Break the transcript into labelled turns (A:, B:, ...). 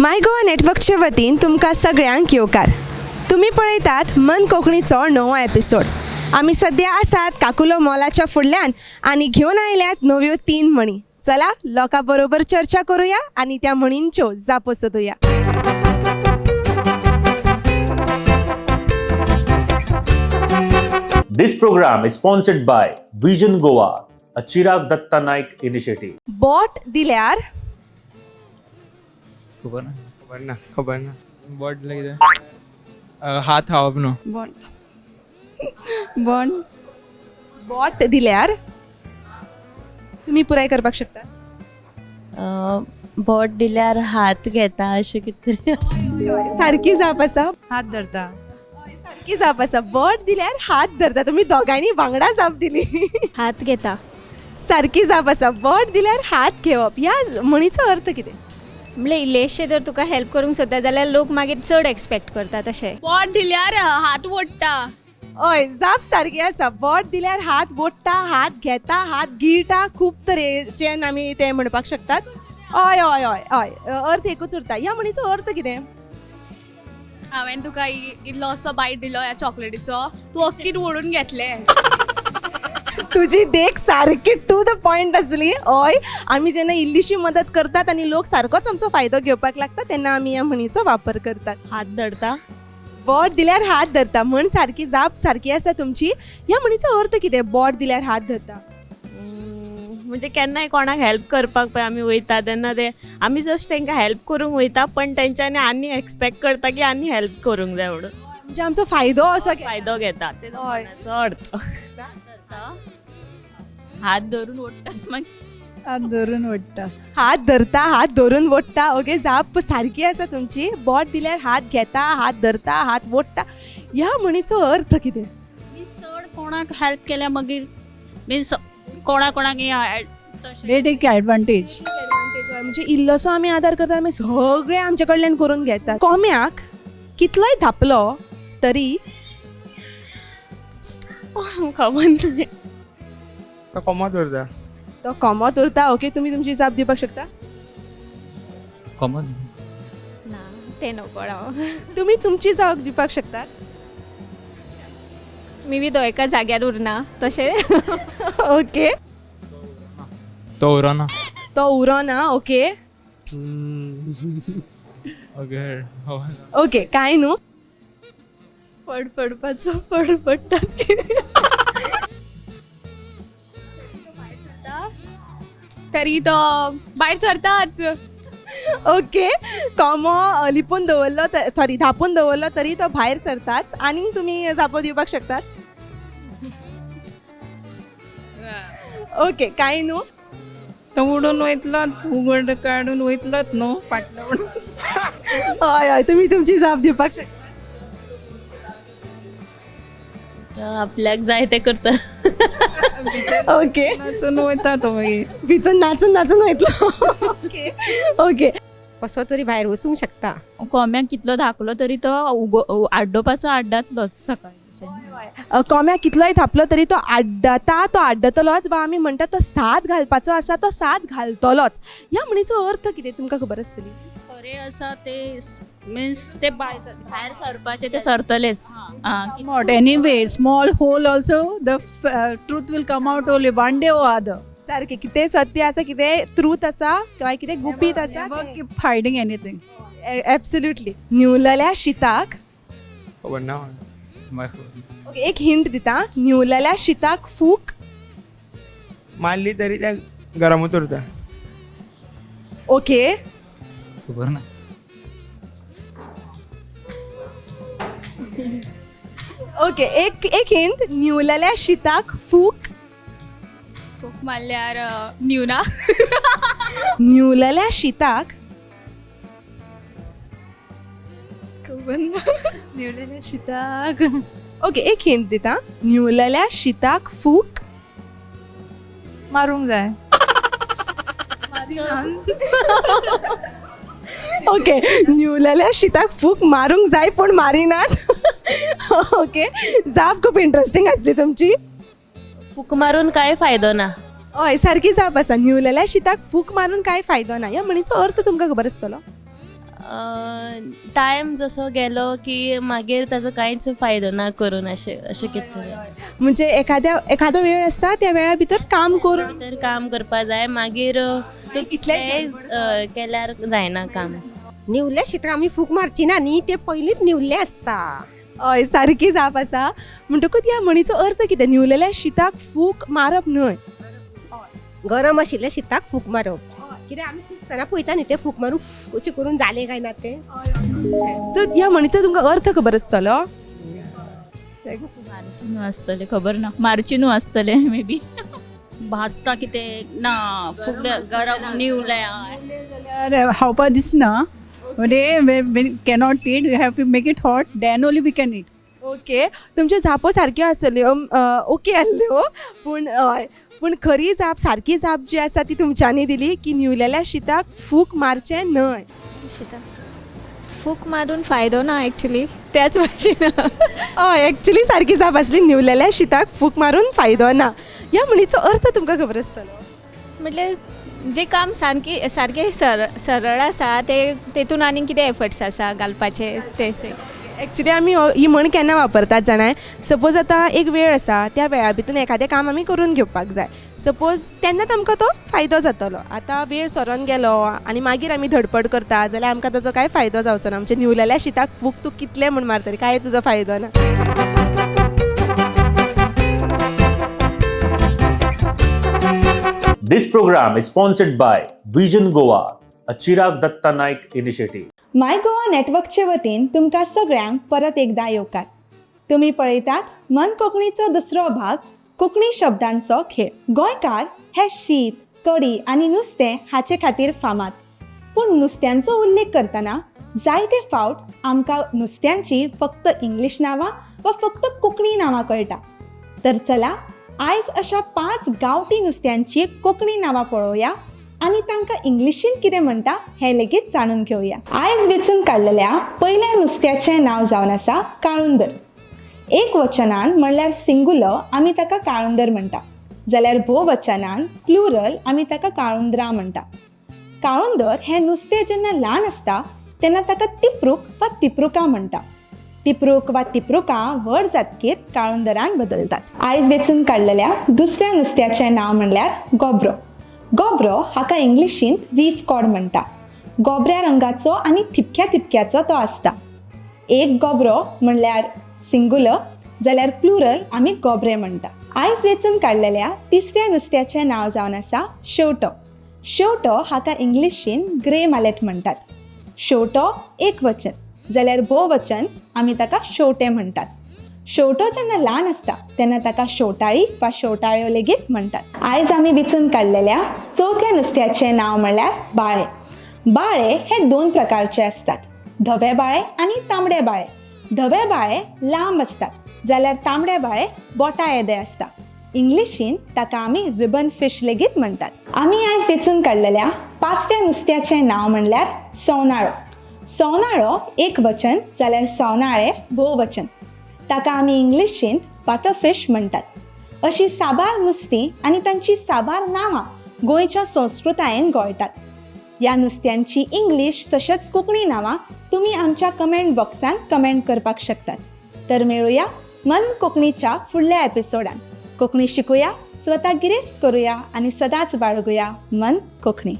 A: माय गोवा नेटवर्कचे वतीन तुमकां सगळ्यांक येवकार. तुमी पळयतात मन कोंकणीचो णवो एपिसोड. आमी सद्या आसात काकुलो मॉलाच्या फुडल्यान आनी घेवन आयल्यात नव्यो तीन म्हणी. चला लोकां बरोबर चर्चा करुया आनी त्या म्हणींच्यो जापो सोदुया.
B: This program is sponsored by Vision Goa, a Chirag Datta Naik initiative.
A: बोट दिल्यार
C: खबर ना.
D: खबर ना, खबर ना.
C: बोट दिल्यार कितें? हात खावप न्हू.
E: Bond bond.
A: बोट दिल्यार तुमी पुराय करपाक शकता.
F: बोट दिल्यार हात घेता अशें कितें तरी आसा.
A: सारकी जाप आसा.
E: हात धरता.
A: सारकी जाप आसा. बोट दिल्यार हात धरता. तुमी दोगांयनी वांगडा जाप दिली.
F: हात घेता.
A: सारकी जाप आसा. बोट दिल्यार हात घेवप ह्या म्हणीचो अर्थ कितें?
F: म्हणल्यार इल्लेशे जर तुका हेल्प करूंक सोदता जाल्यार लोक मागीर चड एक्सपेक्ट करता तशें.
G: बोट दिल्यार हात ओडटा.
A: हय, जाप सारकी आसा. बोट दिल्यार हात ओडटा, हात घेता, हात गिळटा, खूब तरेच्यान आमी तें म्हणपाक शकतात. हय हय हय हय, अर्थ एकूच उरता. ह्या म्हणीचो अर्थ कितें?
G: हांवें तुका इल्लोसो बायट दिलो ह्या चॉकलेटीचो, तूं अक्कीत ओडून घेतले.
A: तुजी देख सारकी टू the point आसली. हय, आमी जेन्ना इल्लीशी मदत करतात आनी लोक सारकोच आमचो फायदो घेवपाक लागता तेन्ना आमी ह्या म्हणीचो वापर करतात.
F: हात धरता.
A: बोट दिल्यार हात धरता म्हण सारकी जाप सारकी आसा तुमची. ह्या म्हणीचो अर्थ कितें? बोट दिल्यार हात धरता.
F: म्हणजे केन्नाय कोणाक हेल्प करपाक पळय आमी वयता तेन्ना ते आमी जस्ट तांकां हेल्प करूंक वयता, पण तेंच्यांनी आनी एक्सपेक्ट करता की आनी हेल्प करूंक जाय म्हणून.
A: म्हणजे आमचो फायदो असो
F: फायदो घेता तेजो
A: हय.
F: म्हणण्याचो अर्थ.
H: हात धरून ओडटात मागीर.
E: हात धरून ओडटा.
A: हात धरता, हात धरून ओडटा. ओके, जाप सारकी आसा तुमची. बोट दिल्यार हात घेता, हात धरता, हात ओडटा ह्या म्हणीचो अर्थ कितें?
H: चड कोणाक हेल्प केल्या मागीर मिन्स कोणा कोणाक तशें.
E: They take advantage.
A: म्हणजे इल्लोसो आमी आदार करता, आमी सगळें आमचे कडल्यान करून घेतात. कोम्याक कितलोय धापलो तरी
F: खबर ना.
D: तो कोमोत उरता.
A: तो कोमोत उरता. ओके, तुमी तुमची जाप दिवपाक शकता.
C: कॉमन.
F: ना, तें नको हांव.
A: तुमी तुमची जाप दिवपाक शकतात.
F: मे बी तो एका जाग्यार उरना तशें.
A: ओके.
C: तो उरना.
A: तो उरोना. ओके.
C: ओके, खबर ना.
A: ओके, कांय न्हू.
G: फडफडपाचो फडफडटा तरी तो भायर सरताच.
A: ओके, कोमो लिपून दवरलो, सॉरी, धापून दवरलो तरी तो भायर सरताच. आनीक तुमी जापो दिवपाक शकतात. ओके, कांय न्हू.
E: तो उडून वयतलो, उगड काडून वयतलोच न्हू फाटलो म्हणून.
A: हय हय, तुमी तुमची जाप दिवपाक शकता.
F: आपल्याक जाय तें करता.
A: ओके.
E: नाचून वयता तो मागीर.
A: भितर नाचून नाचून वयतलो. Okay okay.
I: कसो तरी भायर वचूंक शकता.
H: कोम्याक कितलो धाकलो तरी तो उगो आड्डोपाचो आड्डातलोच सकाळी.
A: कोम्याक कितलोय धापलो तरी तो आड्डता, तो आड्डतलोच. वा आमी म्हणटा तो साद घालपाचो आसा, तो साद घालतलोच. ह्या म्हणीचो अर्थ कितें तुमकां खबर आसतली.
H: खरें आसा ते मिन्स ते भायर सरपाचे ते सरतलेच.
E: Come out anyway, small hole also, the truth will come out only one day or other.
A: सारकें, कितें सत्य आसा, कितें ट्रूथ आसा किंवा कितें गुपीत आसा.
E: Never keep hiding anything.
A: Absolutely. न्हिवलेल्या शिताक
D: खबर ना.
C: म्हाका खबर ना.
A: ओके, एक हिंट दिता. न्हिवलेल्या शिताक फूक
D: मारली तरी त्या गरमूच उरता.
A: ओके.
C: खबर ना.
A: ओके, एक एक हिंट. न्हिवलेल्या शिताक फूक
G: फूक मारल्यार न्यूना.
A: न्हिवलेल्या शिताक
G: खबर ना.
H: निवडलेल्या शिताक.
A: ओके, एक हिंट दिता. न्हिवलेल्या शिताक फूक
E: मारूंक जाय.
A: ओके, न्हिवलेल्या शिताक फूक मारूंक जाय पूण मारिनात. ओके, जाप खूब इंट्रस्टींग आसली तुमची.
F: फूक मारून कांय फायदो ना.
A: हय, सारकी जाप आसा. न्हिवलेल्या शिताक फूक मारून कांय फायदो ना ह्या म्हणीचो अर्थ तुमकां खबर आसतलो.
F: टायम जसो गेलो की मागीर ताजो कांयच फायदो ना करून अशें अशें कितें तरी.
A: म्हणजे एखाद्या एखादो वेळ आसता, त्या वेळा भितर काम करून
F: तर काम करपा जाय, मागीर तूं कितलेंय केल्यार जायना काम.
I: न्हिवल्या शिताक आमी फूक मारची ना न्ही, ते पयलींच न्हिवल्लें आसता.
A: हय, सारकी जाप आसा. म्हणटकूच ह्या म्हणीचो अर्थ कितें? न्हिवलेल्या शिताक फूक मारप न्हय.
I: गरम आशिल्ल्या शिताक फूक मारप कित्याक आमी शिजतना पळयता न्ही, ते फूक मारून अशें करून जालें काय ना तें.
A: सो ह्या म्हणीचो तुमकां अर्थ खबर आसतलो?
H: मारची न्हू आसतलें, खबर ना, मारची न्हू आसतलें मे बी. भाजता कितें ना, फुगले गरम निवले.
E: जाल्यार खावपा दिसना, म्हणजे cannot eat, you have to make it hot, then only we can eat.
A: Okay, तुमच्यो जापो सारक्यो आसल्यो, ओके आसल्यो, पूण हय, पूण खरी जाप, सारकी जाप जी आसा ती तुमच्यांनी दिली की न्हिवलेल्या शिताक फूक मारचें न्हय.
J: शिता फूक मारून फायदो ना एक्चुली त्याच भाशेन.
A: हय, एक्चुली सारकी जाप आसली, न्हिवलेल्या शिताक फूक मारून फायदो ना. ह्या म्हणीचो अर्थ तुमकां खबर आसतलो?
J: म्हटल्यार जें काम सामकी सारकें सरळ आसा ते तेतून आनीक कितें एफर्ट्स आसा घालपाचे ते.
A: एक्चुली आमी ही म्हण केन्ना वापरतात जाणाय? सपोज आतां एक वेळ आसा, त्या वेळा भितून एखादें काम आमी करून घेवपाक जाय, सपोज तेन्नाच आमकां तो फायदो जातलो. आतां वेळ सरोन गेलो आनी मागीर आमी धडपड करता जाल्यार आमकां ताजो कांय फायदो जावचो ना. आमच्या न्हिवलेल्या शिताक फूक तूं कितलें म्हूण मारतली, कांय तुजो फायदो ना.
B: This program is sponsored by Vision Goa, a Chirag Datta Naik initiative.
A: My Goa नेटवर्कचे वतीन तुमकां सगळ्यांक परत एकदां येवकार. तुमी पळयतात मन कोंकणीचो दुसरो भाग, कोंकणी शब्दांचो खेळ. गोंयकार हे शीत, कडी आनी नुस्तें हाचे खातीर फामाद. पूण नुस्त्यांचो उल्लेख करतना जायते फावट आमकां नुस्त्यांची फक्त इंग्लीश नांवां वा फक्त कोंकणी नांवां कळटा. तर चला, आयज अशा 5 गांवठी नुस्त्यांची कोंकणी नांवां पळोवया आनी तांकां इंग्लिशीन कितें म्हणटा हें लेगीत जाणून घेवया. आयज वेंचून काडलेल्या पयल्या नुस्त्याचें नांव जावन आसा काळुंदर. एक वचनान म्हणल्यार सिंगुलर आमी ताका काळुंदर म्हणटा, जाल्यार भोववचनान प्लुरल आमी ताका काळुंदरां म्हणटा. काळुंदर हें नुस्तें जेन्ना ल्हान आसता तेन्ना ताका तिप्रूक वा तिप्रुकां म्हणटा. तिप्रूक वा तिप्रुकां व्हड जातकीर काळुंदरान बदलतात. आयज वेंचून काडलेल्या दुसऱ्या नुस्त्याचें नांव म्हणल्यार गोबरो. गोबरो हाका इंग्लिशींत रीफ कॉड म्हणटा. गोबऱ्या रंगाचो आनी थिपक्या थिपक्याचो तो आसता. एक गोबरो म्हणल्यार सिंगुलर, जाल्यार प्लुरल आमी गोबरे म्हणटा. आयज वेंचून काडलेल्या तिसऱ्या नुस्त्याचें नांव जावन आसा शेवटो. शेवटो हाका इंग्लिशीन ग्रे मालेट म्हणटात. शेवटो एक वचन, जाल्यार भोववचन आमी ताका शेवटे म्हणटात. शेवटो जेन्ना ल्हान आसता तेन्ना ताका शेवटाळी वा शेवटाळ्यो लेगीत म्हणटात. आयज आमी वेंचून काडलेल्या चवथ्या नुस्त्याचें नांव म्हणल्यार बाळे. बाळे हे 2 प्रकारचे आसतात, धवे बाळे आनी तांबडे बाळे. धवे बाळे लांब आसतात, जाल्यार तांबडे बाळे बोटा येदे आसता. इंग्लिशीन ताका आमी रिबन फिश लेगीत म्हणटात. आमी आयज वेंचून काडलेल्या पांचव्या नुस्त्याचें नांव म्हणल्यार सोनाळो. सोनाळो एक वचन, जाल्यार सोनाळे भोववचन. ताका आमी इंग्लिशीन बटरफिश म्हणटात. अशी साबार नुस्तीं आनी तांची साबार नांवां गोंयच्या संस्कृतायेन गोळटात. ह्या नुस्त्यांची इंग्लीश तशेंच कोंकणी नांवां तुमी आमच्या कमेंट बॉक्सान कमेंट करपाक शकतात. तर मेळुया मन कोंकणीच्या फुडल्या एपिसोडान. कोंकणी शिकुया, स्वता गिरेस्त करुया आनी सदांच बाळगुया मन कोंकणी.